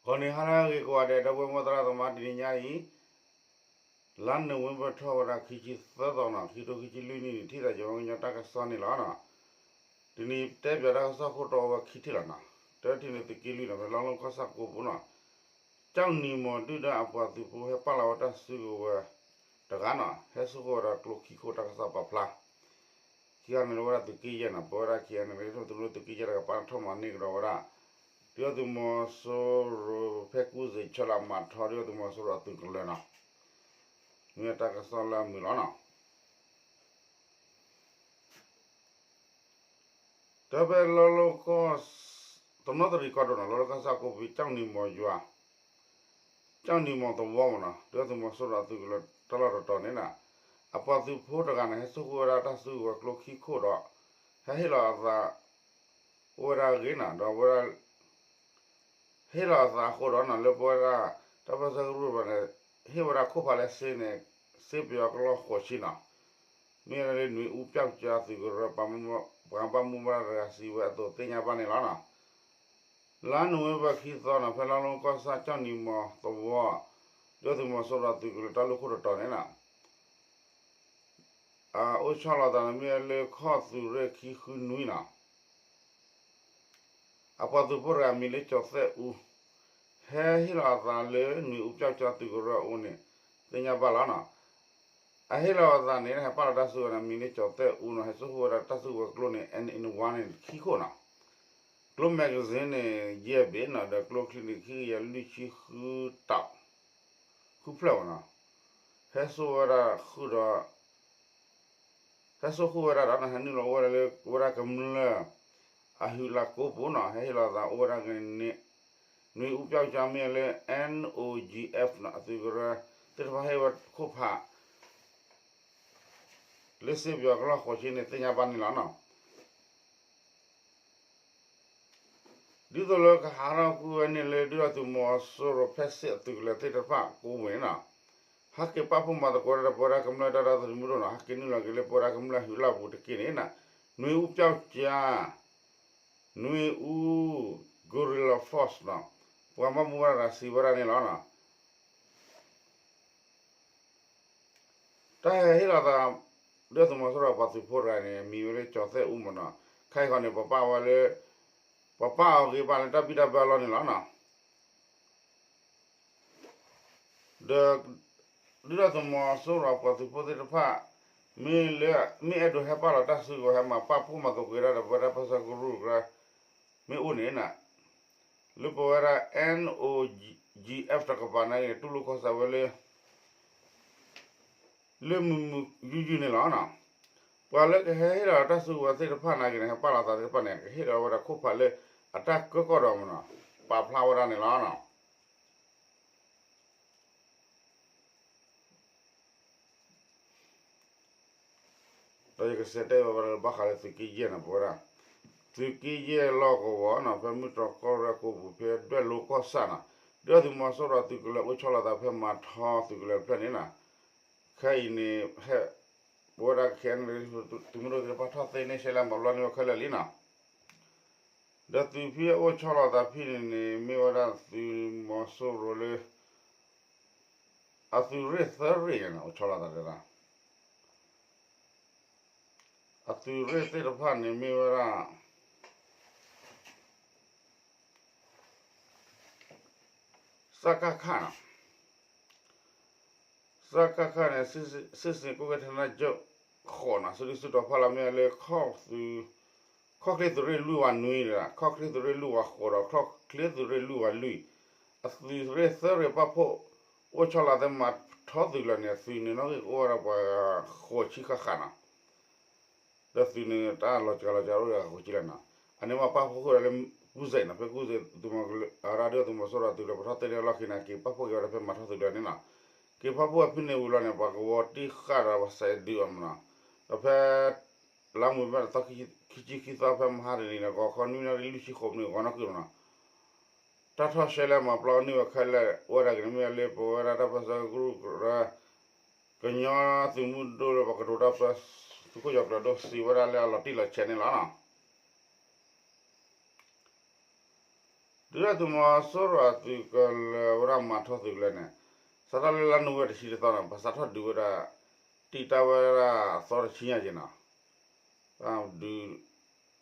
ဂီၤနံၤဟါလၢအဂ့ၤကိးဂၤဒဲး ဒီပုၢ်ဝဲၢ်မိၢ်သရၣ်သမါ တနံၤညါအံၤ လါနိၣ်ဝ့ဘၢၣ်ထီၣ်ဝဲဒၣ်ခံဆံသၢသီနီၤ ခံထိခံဆံလွံၢ်နံၣ်န့ၣ် ထံၣ်သးယဝဲကညီတၢ်ကစီၣ်န့ၣ်လီၤ. တနံၤတဲပၠးတၢ်ကစီၣ်ခိၣ်တီဝဲခံထံၣ်လီၤနီၤ. တထံၣ်န့ၣ်သုးက့လွံၢ်နီၤ ဖဲလီလိကီၢ်ဆၣ်ကိးပူၤနီၤ ကၠီၣ်နံၤမီၤဒုၣ်ဒါအပှၤသုးဖိ ဟဲပာ်လီၤဝဲတၢ်စုကဝဲၤတဂၤနီၤ ဟဲစိာ်ဃုာ်ဝဲဒၣ်ကျိခံခိၣ်တၢ်ကစီၣ်ပာ်ဖျါ ခံဂၤန့ၣ်လၢဝဲဒၣ်သုးက့ယဲၢ်နီၤ ပဝဲဒၣ် ခံဂၤန့ၣ် သုးမုၢ်ဒိၣ်သုးက့ယဲၢ်တကပၤန့ၣ် ထီၣ်မၤန့ၢ်ကဒီးဝဲဒၣ် ဒုၣ်ဒါသုးမီၤစိရိၤဖဲကူစ့းဆၢလီၤမၤထီ ဒုၣ်ဒါသုးမီၤစိရိၤအသုးကလၢၤနီၤ မ့ၢ်တၢ်ကစီၣ်လၢအမုာ်လီၤနီၤ. တၢ်ဖဲလီလိကီၢ် တနီသရံၣ်ကီၢ်ဒိၣ်နီၤ လီလိကီၢ်ဆၣ်ကိးပူၤ ကၠီၣ်နံၤမီၤယွၤ ကၠီၣ်နံၤမီၤသဝီမ့ၢ်နီၤ ဒုၣ်ဒါသုးမီၤစိရိၤအသုးကလၢၤတၢ်လီၢ်တတီၤန့ၣ်နီၤ အပှၤသုးဖိတဂၤန့ၣ် ဟဲစိာ်ဃုာ်ဝဲဒၣ်တၢ်စုကဝဲၤကျိခံခိၣ်ဒီး ဟဲဟ့ၣ်လီၤအသး အိၣ်ဝဲဒၣ်အဂ့ၢ်နီၤ ဒီးဝဲဒၣ် ဟ့ၣ်လီၤအသးအဃိဒီးနီၤ လၢပဝဲဒၣ် တၢ်ပၢဆှၢကရူၢ်တဖၣ်န့ၣ် ဟ့ၣ်ဝဲဒၣ်ခိၣ်ဖးလၢစ့န့ၣ် စ့ပယီၤကလီၢ်ဃိးဆံနီၤ မ့ၢ်ဝဲဒၣ်လၢနွံဦးပျောက်ကျားသုးကရၢ ပှၤဘၣ်မူဘၣ်ဒါတဂၤစံးဝဲအသိးသ့ၣ်ညါဘၣ်န့ၣ်လီၤနီၤ. လါနိၣ်ဝ့ဘၢၣ်ခံသီနီၤ ဖဲလီလိကီၢ်ဆၣ်ကၠီၣ်နံၤမီၤသဝီ ဒုၣ်ဒါသုးမီၤစိရိၤအသုးကလၢၤတၢ်လူၢ်ခိၣ်တတီၤန့ၣ်နီၤ အအိၣ်ဆီလီၤသးန့ၣ်မ့ၢ်လၢခီၣ်သုးရ့ၣ်ခံဃုနွံနီၤ အပှၤသုးဖိတဂၤအမံၤလၢကၠီၤသဲၣ်အူ ဟဲဟ့ၣ်လီၤအသးလၢနွံဦးပျောက်ကျားသုးကရၢအအိၣ်န့ၣ် သ့ၣ်ညါဘၣ်လီၤနီၤ. အဟ့ၣ်လီၤအသးန့ၣ် ဟဲပာ်လီၤတၢ်စုကဝဲၤန့ၣ် အမံၤလၢကၠီၤသဲၣ်အူနီၤ ဟဲစိာ်ဃုာ်ဝဲဒၣ်တၢ်စုကဝဲၤကျိန့ၣ် N in one န့ၣ် ခံခိၣ်နီၤ ကျိ magazine န့ၣ် ယဲၢ်ဘ့ၣ်နီၤ ဒီးကျိချံန့ၣ် ခံကယၤလွံၢ်ဆံဃုတီၤ ဃုဖျၢၣ်မ့ၢ်နီၤ ဟဲစိာ်ဝဲဒၣ်ဃုာ်ဒီး ဟဲစိာ်ဃုာ်ဝဲဒၣ်ဒီး ဟဲနုာ်လီၤအိၣ်ဝဲဒၣ်လၢ ဝဲဒၣ်ကမျၢၢ် အဟံးလၢကိးပူၤနီၤ ဟဲဟ့ၣ်လီၤသးအိၣ်ဝဲဒၣ်န့ၣ် နွံဦးပျောက်ကျားမ့ၢ်လၢ N O G F နီၤ အသုးကရၢ သ့ၣ်တဖၣ်ဟ့ၣ်ဝဲခိၣ်ဖး လၢစ့ပယီၤကလီၢ်ဃိးဆံန့ၣ် သ့ၣ်ညါဘၣ်န့ၣ်လီၤနီၤ. ဒ်သိးလၢကဟးထီၣ်ကွံာ်ဝဲန့ၣ်လၢ ဒုၣ်ဒါသုးမီၤစိရိၤဖဲစ့အသုးကလၢၤသ့ၣ်တဖၣ်ကိးပူၤန့ၣ်နီၤ ဟဲက့ၤပာ်ဖှိၣ်မၤသကိးတၢ်ဒီးပဝဲဒၣ်ကမျၢၢ်တၢ်ဒီသဒၢသုးမုၢ်ဒိၣ်နီၤ ဟဲက့ၤနုာ်လီၤက့ၤလၢပဝဲဒၣ်ကမျၢၢ်ဟံးလၢပူၤတက့ၢ်န့ၣ်နီၤ နွံဦးပျောက်ကျား နွံဦး guerrilla force နီၤ ပှၤဘၣ်မူဘၣ်ဒါစံးဝဲဒၣ်န့ၣ်လီၤနီၤ. တၢ်ဟဲဟ့ၣ်လီၤသး ဒုၣ်ဒါသုးမီၤစိရိၤပှၤသုးဖိတဂၤန့ၣ် မံၤဝဲလၢကၠီၤသဲၣ်အူမ့ၢ်နီၤ ခဲအံၤဃီန့ၣ် ပပာ်ဝဲလၢ ပပာ်အီၤဂ့ၤဘၣ်လၢတၢ်ဘံၣ်တၢ်ဘၢအလီၢ်န့ၣ်လီၤနီၤ. ဒီး ဒုၣ်ဒါသုးမီၤစိရိၤပှၤသုးဖိသ့ၣ်တဖၣ် မ့ၢ်လၢ မ့ၢ်အဲၣ်ဒိးဟဲပာ်လီၤတၢ်စုကဝဲၤ ဟဲမၤပာ်ဖှိၣ်မၤသကိးတၢ်ဒီးပဝဲဒၣ်ပၢဆှၢကရူၢ်ကရၢ မ့ၢ်အိၣ်န့ၣ် လၢပဝဲဒၣ် N O G F တကပၤန့ၣ် တူၢ်လိာ်ခီၣ်စးဝဲလၢ လၢမုာ်မုာ်ယုၢ်ယုၢ်န့ၣ်လီၤ. ပှၤလၢကဟဲဟ့ၣ်လီၤတၢ်စုကဝဲၤသ့ၣ်တဖၣ်နာ်က့န့ၣ် ဟဲပာ်လီၤသးသ့ၣ်တဖၣ်န့ၣ် ကဟ့ၣ်လီၤဝဲဒၣ်ခိၣ်ဖးလၢအတၢ်ကၢကီၢ်ဒီးမ့ၢ်နီၤ ပာ်ဖျါဝဲဒၣ်န့ၣ်လီၤ. ဒီးယကစံးတဲဘၣ်ဝဲဒၣ်လၢဘၣ်ဃးလၢသုးက့ယဲၢ်န့ၣ် ပဝဲဒၣ် သုးက့ယဲၢ်လီၢ်ကဝီၤနီၤ ဖဲမုၢ်တြီၤကီၢ်ရ့ၣ်ကိးပူၤ ဖဲဒွဲၣ်လိကီၢ်ဆၣ်နီၤ ဒုၣ်ဒါသုးမီၤစိရိၤသုးကလၢၤအိၣ်ဆီလီၤသးဖဲမၤထီသုးကလၢၤတဖျၢၣ်န့ၣ်နီၤ ခဲအံၤန့ၣ် ဟဲ ပဝဲဒၣ်ခဲအံၤန့ၣ် သုးမုၢ်ဒိၣ်သ့ၣ်တဖၣ်ထီၣ်သ့န့ၢ်ရှဲလၢမၤဘျီန့ၢ်ဝဲခဲလၢာ်လံနီၤ ဒီးသုးဖဲအိၣ်ဆီလီၤသးဖဲန့ၣ်န့ၣ် မ့ၢ်ဝဲဒၣ်သုးမီၤစိရိၤလၢ အသုးရ့ၣ်သၢရ့ၣ်န့ၣ် အိၣ်ဆီလီၤသးတဒၣ် အသုးရ့ၣ်သ့ၣ်တဖၣ်န့ၣ်မ့ၢ်ဝဲဒၣ် စကခ နီၤ စကခ န့ၣ် စစ်ဆင်ရေးကွပ်ကဲဌာနချုပ် ဃိးနီၤ စုဒုၣ်စုတီၤဖီလာ်မ့ၢ်လၢ ခီၣ်ချ့သုးရ့ၣ်လွံၢ်ဝးနွံဒီး ခီၣ်ချ့သုးရ့ၣ်လွံၢ်ဝးဃိးဒီး ခီၣ်ချ့သုးရ့ၣ်လွံၢ်ဝးလွံၢ် အသုးရ့ၣ်သၢရ့ၣ်ပာ်ဖှိၣ် အိၣ်ဆီလီၤသးမၤထီသုးကလၢၤန့ၣ် အသုးန့ၣ်နီၣ်ဂံၢ်ကအိၣ်ဝဲဒၣ်ပှၤဃိးဆံဃၣ်ဃၣ်နီၤ ဒီးသုးန့ၣ်တၢ်လီၤစှၤလီၤစှၤအိၣ်ဒီးဃိးဆံလီၤနီၤ အန့ၣ်မ့ၢ်ပာ်ဖှိၣ်ဃုာ်ဒီးလၢ ကူစ့းနီၤ ဖဲကူစ့း သုးမီၤကလၢၤအရ့ဒိၣ်သုးမီၤစိရိၤသုးကလၢၤပထီၣ်သ့န့ၢ်အလီၢ်ခံန့ၣ် က့ၤပာ်ဖှိၣ်က့ၤဝဲဒၣ်ဖဲမၤထီသုးကလၢၤန့ၣ်နီၤ က့ၤပာ်ဖှိၣ်ဝဲဖဲန့ၣ်ဝံၤလီၤန့ၣ် ပှၤကဝီၤတံၢ်ဃာ်ဒီးပှၤစးဒုးအီၤမ့ၢ်နီၤ ဒီးဖဲ လါမုၢ်ဘၣ်တသီခံဆံခံသီဖဲမဟါတနံၤန့ၣ် ဂီၤခီနွံနၣ်ရံၣ်လွံၢ်ဆံဃိးမံးနံး ဂီၤနီၢ်ကုၢ်မ့ၢ်နီၤ တၢ်ထီၣ်ရှဲလၢမၤပျီန့ၢ်ဝဲခဲလၢာ် အိၣ်ဝဲဒၣ်က့ၤန့ၣ်မ့ၢ်လၢပဝဲဒၣ်တၢ်ပၢဆှၢကရူၢ်ကရၢ ကညီသုးမုၢ်ဒိၣ်လၢပှၤကတိၤတၢ်ပၢ သုးခိၣ်ယီၤကျၢၤဒိၣ်စံးဝဲဒၣ်လၢအလီၤတံၢ်လီၤဆဲးန့ၣ်လီၤနီၤ. ဒုၣ်ဒါသုးမီၤစိရိၤအသုးကလၢၤဝဲဒၣ်မၤထီသုးကလၢၤန့ၣ်, စးထီၣ်လၢလါနိၣ်ဝ့ဘၢၣ်တဆံတသီန့ၣ် ပစးထီၣ်ဒုးဝဲဒၣ်, တံာ်တာ်ဝဲဒၣ်အသီတဆံညါက့ၤနီၤ, ဒုး,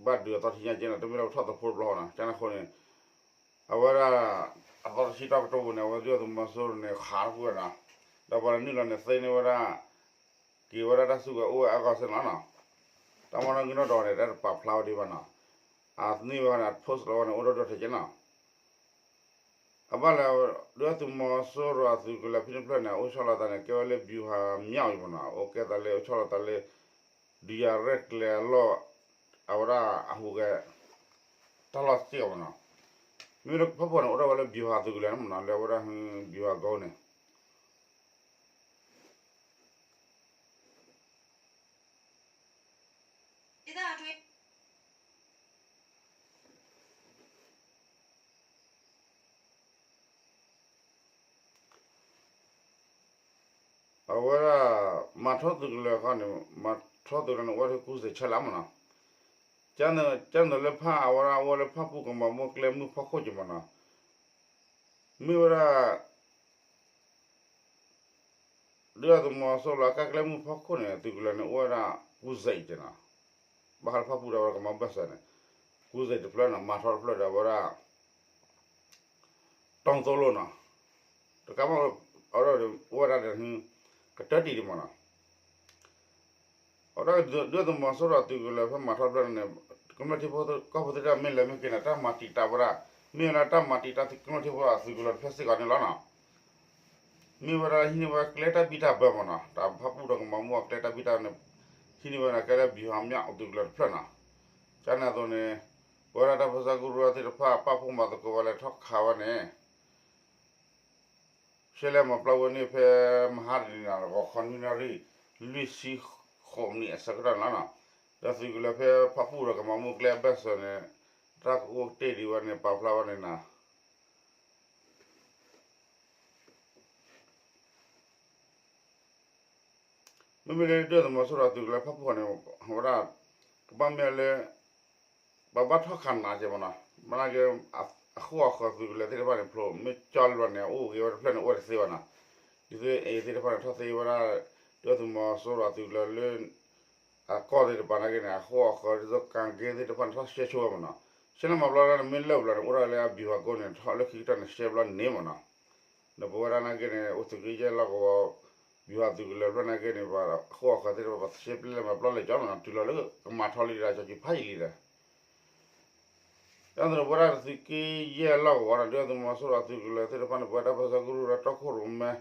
ဘၣ်ဒုးအသီတဆံညါက့ၤနီၤ တမ့ၢ်လၢပထီၣ်သဖိတဘျီနီၤ ကန့ၣ်အဃိန့ၣ်, အဝဲဒၣ်, အသီတဆံတီကတိၤပူၤန့ၣ် အဝဲဒုၣ်ဒါသုးမီၤစိရိၤန့ၣ် ခးထီၣ်ကွံာ်ဝဲနီၤ, ဒီးပှၤလၢနုာ်လီၤန့ၣ်သ့န့ၢ်ဝဲဒၣ် က့ၤဝဲဒၣ်တၢ်စုကဝဲၤအိၣ်ဝဲအဂီၢ်စ့ၢ်နီၤနီၤ, တၢ်မၤနီၣ်ဂံၢ်နီၣ်ဒွးန့ၣ် တၢ်တပာ်ဖျါဝဲဒံးဘၣ်နီၤ, အန့ၢ်ဝဲန့ၣ် post လီၤဝဲန့ၣ်အိၣ်ဒီးဒိၣ်ထဲက့နီၤ, အဘၣ်လၢ, ဒုၣ်ဒါသုးမီၤစိရိၤအသုးကလၢၤဖဲန့ၣ်ဖျၢၣ်န့ၣ် အိၣ်ဆီလီၤသးန့ၣ် ကဲဝဲလၢ ဗျူဟာမြောက် အံၤမ့ၢ်နီၤ အိၣ်ကဲသးလၢအိၣ်ဆီလီၤသးလၢ, ဒုးယၤရဲၣ်ကျဲၤအလီၢ်, အဝဲဒၣ်အဟူးဂဲၤ, တၢ်လီၢ်စ့ၢ်ကီးမ့ၢ်နီၤ, မ့မ့ၢ်ဖၣ်ပူၣ်န့ၣ် အိၣ်ဒၣ်ဝဲလၢ ဗျူဟာသုးကလၢၤန့ၣ်မ့ၢ်နီၤ လၢအဝဲဒၣ် ဗျူဟာကုန်း န့ၣ် အဝဲဒၣ်, မၤထီသုးကလၢၤခီန့ၣ် မၤထီသုးကလၢၤန့ၣ် အိၣ်ဝဲဒၣ်ကူစဲးဆဲလၢမ့ၢ်နီၤ, ကန့ၣ်လၢဖၣ်အဝဲဒၣ်အိၣ်ဝဲလၢဖၣ်ပူၣ်ကမၤမိၢ်ကျဲမုၢ်ဖီခိၣ်က့ၤမ့ၢ်နီၤ, မ့ၢ်ဝဲဒၣ် ဒုၣ်ဒါသုးမီၤစိရိၤအကါကျဲမုၢ်ဖီခိၣ်န့ၣ် သုးကလၢၤန့ၣ်အိၣ်ဝဲဒၣ်, ကူစဲးက့ၤနီၤ, ဘၣ်ဃးလၢဖၣ်ပူၣ်ဒီးဝဲကမၤဘၢၣ်စၢၤန့ၣ်, ကူစဲးတဖျၢၣ်န့ၣ် မၤထီတဖျၢၣ်ဒီးဝဲဒၣ် တီသိလိနီၤ, တကးမ့ၢ်, အိၣ်ဝဲဒၣ်ဒီး, ကတၢၢ်တံၢ်ဒံးမ့ၢ်နီၤ, အဝဲဒၣ်ဒုၣ်ဒါသုးမီၤစိရိၤအသုးကလၢၤဖဲမၤထီတဖျၢၣ်န့ၣ်, ကမျၢၢ်ထံဖိကီၢ်ဖိသ့ၣ်တဖၣ်မ့ၢ်လဲၤမ့ၢ်က့ၤန့ၣ် တၢ်မၤတံာ်တာ်ဝဲဒၣ်, မ့ၢ်ဝဲဒၣ်တၢ်မၤတံာ်တာ်ကမျၢၢ်ထံဖိအသုးကလၢၤတဖျၢၣ်စ့ၢ်ကီးန့ၣ်လီၤနီၤ, မ့ၢ်ဝဲဒၣ်ဟံးန့ၢ်ဝဲကျဲတၢ်ဘံၣ်တၢ်ဘၢမ့ၢ်နီၤ, တၢ်ဖၣ်ပူၣ်ဒီးကမၤမိၢ်အကျဲတၢ်ဘံၣ်တၢ်န့ၣ်, ဟံးန့ၢ်ဝဲန့ၣ်ကဲလၢ ဗျူဟာမြောက် အသုးကလၢၤတဖျၢၣ်နီၤ, ကန့ၣ်အသိးန့ၣ်, ပဝဲဒၣ်တၢ်ပၢဆှၢကရူၢ်သ့ၣ်တဖၣ် ပာ်ဖှိၣ်မၤသကိးဝဲလဲၤထီၣ်ခးဝဲန့ၣ် ရှဲလဲၣ်မၤပျီဝဲန့ၣ်ဖဲမဟါတနံၤန့ၣ် ဂီၤခီနွံနၣ်ရံၣ် လွံၢ်ဆံဃိးမံးနံးအဆၢကတီၢ်န့ၣ်လီၤနီၤ, ဒီးသုးကလၢၤဖဲဖၣ်ပူၣ်ဒီးကမၤမိၢ်ကျဲအဘၢၣ်စၢၤန့ၣ်, တၢ်ကအိၣ်တ့ၢ်ဒံးဝဲန့ၣ် ပာ်ဖျါဝဲန့ၣ်နီၤ မ့မ့ၢ်လၢဒုၣ်ဒါသုးမီၤစိရိၤအသုးကလၢၤဖၣ်ပူၣ်န့ၣ်, ဝဲဒၣ်, ကဘၣ်မ့ၢ်လၢ, ပှၤဘၣ်ထီၣ်ခးနးက့ၤမ့ၢ်နီၤ, မ့ၢ်နာ်က့ၤ, အဃိအဃၢၤသုးကလၢၤသ့ၣ်တဖၣ်န့ၣ် ဖျိးမ့ၢ်ကၠီလၢန့ၣ် အိၣ်ဂ့ၤဝဲတဖျၢၣ်န့ၣ် အိၣ်ဝဲတသ့ဘၣ်နီၤ, ဒ်သိးအံၤသ့ၣ်တဖၣ်န့ၣ် ထီၣ်သ့ဝဲဒၣ်, ဒုၣ်ဒါသုးမီၤစိရိၤအသုးကလၢၤလၢ အကီၢ်သ့ၣ်တဖၣ်နာ်က့န့ၣ် အဃိအဃၢၤဒ်သိးကၤက့သ့ၣ်တဖၣ်န့ၣ် ထီၣ်ရှဲဆိဝဲမ့ၢ်နီၤ, ရှဲလဲၣ်မၤပျီလၢန့ၣ်မ့ၢ်လၢာ်ဘျီန့ၣ် အိၣ်ဒၣ်လၢအ ဗျူဟာကုန်း န့ၣ် ထီၣ်လၢခံကတၢၢ်န့ၣ် ရှဲဘျီန့ၣ်မ့ၢ်နီၤ, ဒီးပဝဲဒၣ်နာ်က့န့ၣ် အိၣ်သုးက့ယဲၢ်လီၢ်ကဝီၤ, ဗျူဟာသုးကလၢၤတဖျၢၣ်နာ်က့န့ၣ် ပှၤအဃိအဃၢၤသ့ၣ်တဖၣ် ပှၤရှဲပျဲလဲၣ်မၤပျီလဲၣ်ကၠီမ့ၢ်နီၤ တုၤလီၤလၢကမၤထီလံဒီး ကၠီကံဖးယံာ်လံဒီး ဒ်သိးပဝဲဒၣ်သုးက့ယဲၢ်လီၢ်ကဝီၤဒီး ဒုၣ်ဒါသုးမီၤစိရိၤအသုးကလၢၤသ့ၣ်တဖၣ်န့ၣ် ပဝဲဒၣ်ပၢဆှၢကရူၢ်ဒီးတီခိၣ်ရိၣ်မဲ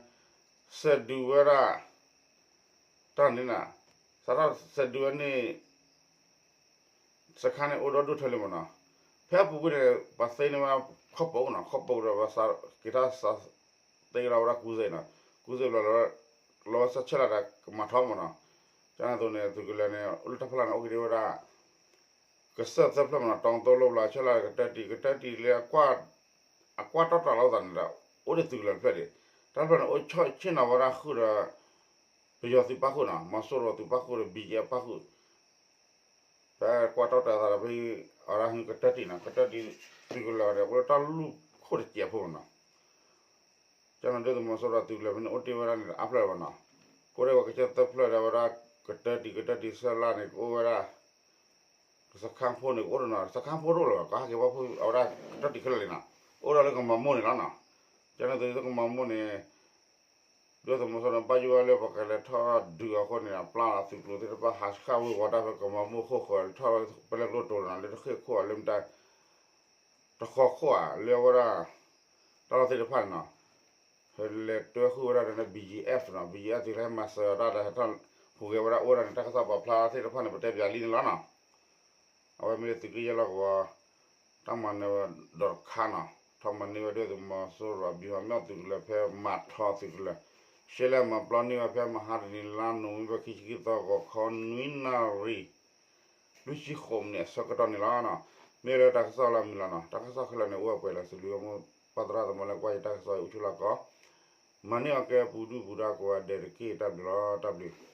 စဲးဒုးဝဲဒၣ် တၢ်န့ၣ်နီၤ, စးထီၣ်စဲးဒုးဝဲန့ၣ် စခါန့ၣ်အိၣ်ဒီဒူၣ်ထဲလံမ့ၢ်နီၤ, ဖဲအပူၤကွံာ်န့ၣ် ပှၤသ့န့ၢ်ဝဲဒၣ်ခီၣ်ပိးနီၤ, ခီၣ်ပိးဒီးပှၤက့ၤထီၣ်စးသ့ကဒီးဝဲဒၣ်ကူစ့ၣ်နီၤ, ကူစ့ၣ်ဘျီလီၤဝဲဆၢဆဲလၢတၢ်ကမၤထီမ့ၢ်နီၤ, ကန့ၣ်အသိးန့ၣ် သုးကလၢၤန့ၣ် အိၣ်လၢတၢ်ဖီလာ်န့ၣ် အိၣ်က့ၤဒံးဝဲဒၣ် ကစၢၢ်သၢဖျၢၣ်မ့ၢ်နီၤ, တီသိလိဘျီ ဆဲလၢကတၢၢ်တံၢ် ကတၢၢ်တံၢ်လၢ အကွၢ်တီတၢ်လီၤသးန့ၣ်ဒီး အိၣ်ဒံးသုးကလၢၤတဖျၢၣ်ဒံး, တၢ်ဖျၢၣ်န့ၣ် အိၣ်ဆ့ၣ်နီၤဝဲဒၣ်ဃုာ်ဒီး ပယီၤသုးပာ်ဃုာ်နီၤ, မီၤစိရိၤသုးပာ်ဃုာ်ဒီး ဘံၣ်ယဲၢ်ပာ်ဃုာ် ဖဲကွၢ်တီတၢ်သးဒီးဖဲ အဝဲဒၣ်ကတၢၢ်တံၢ်နီၤ, ကတၢၢ်တံၢ်သုးကလၢၤဒီး အိၣ်လၢတၢ်လူၢ်ခိၣ်တစဲးဖိမ့ၢ်နီၤ, ကန့ၣ်ဒုၣ်ဒါသုးမီၤစိရိၤသုးကလၢၤဖဲန့ၣ် အိၣ်တ့ၢ်ဝဲဒၣ်န့ၣ်အါဖျၢၣ်ဘၣ်နီၤ, ကအိၣ်ဒံးဝဲကစၢၢ်သၢဖျၢၣ်ဒီးဝဲဒၣ် ကတၢၢ်တံၢ် ကတၢၢ်တံၢ်ဆဲလၢန့ၣ် ကအိၣ်ဝဲဒၣ် စခါဖိန့ၣ် ကအိၣ်ဒီးနီၤ, စခါဖိတအိၣ်လၢၤဘၣ်, ကဟဲက့ၤဘၣ်ဖုးအဝဲဒၣ်ကတၢၢ်တံၢ်ခဲလၢာ်လံနီၤ, အိၣ်ဒီးလၢကမၤမိၢ်န့ၣ်လီၤနီၤ, ကန့ၣ်သုးကမၤမိၢ်န့ၣ် ဒုၣ်ဒါသုးမီၤစိရိၤန့ၣ် ဘၣ်ယိၣ်ဝဲလၢပှၤကလဲၤထီၣ်ဒုးအဃိန့ၣ် အပျၢ်လီၤသုးကျိၤသ့ၣ်တဖၣ် ဟးဆှၣ်ဝ့ၤဝီၤတၢ်ဖဲကမၤမိၢ်ခိၣ်ဃၢၤ ထီၣ်ပလဲကျိတိၤလီၤနီၤ, လၢတဃ့ၢ်ခိၣ်လၢမတၤ တဃီခိၣ်ဧါ လၢအဝဲဒၣ် တၢ်လီၢ်သ့ၣ်တဖၣ်န့ၣ်နီၤ, လဲၤတွဲဃုာ်ဝဲဒၣ်ဒီး ဘံၣ်ယဲၢ်အ့ၣ်နီၤ, ဘံၣ်ယဲၢ်အ့ၣ်သုးလၢဟဲမၤစၢၤအီၤတၢ်ဒီး ဟဲထီၣ်ဟူးဂဲၤဝဲဒၣ်အိၣ်ဝဲဒၣ်န့ၣ် တၢ်ကစီၣ်ပာ်ဖျါသ့ၣ်တဖၣ်န့ၣ် ပတဲပၠးလံန့ၣ်လီၤနီၤ, အဝဲမ့ၢ်လၢသုးက့ယဲၢ်လီၢ်ကဝီၤ တၢ်မၤနၢၤဒီးတခါနီၤ, ထီၣ်မၤန့ၢ်ဝဲဒုၣ်ဒါသုးမီၤစိရိၤ ဗျူဟာမြောက် သုးကလၢၤဖဲမၤထီသုးကလၢၤ, ရှဲလဲၣ်မၤပျီန့ၢ်ဝဲဖဲမဟါတနံၤ လါနိၣ်ဝ့ဘၢၣ် ခံဆံခံသီ ဂီၤခီနွံနၣ်ရံၣ် လွံၢ်ဆံဃိးမံးနံးအဆၢကတီၢ်န့ၣ်လီၤ. မ့ၢ်လၢတၢ်ကစီၣ်လၢအမုာ်လီၤနီၤ, တၢ်ကစီၣ်ခဲလၢာ်န့ၣ် အိၣ်ဝဲပှဲၤလၢ စံးဘျုးဂ့ၤမိၢ်ပၢ်သရၣ်သမါလၢကွၢ်ယတၢ်ကစီၣ်အံၤ အိၣ်ဆူၣ်လီၤကီး, မၤန့ၢ်အီၤကဲပူၤဒုၣ်ပူၤဒါကိးဂၤဒဲးတက့ၢ်. တၢ်ဘျုးလီၤ, တၢ်ဘျုး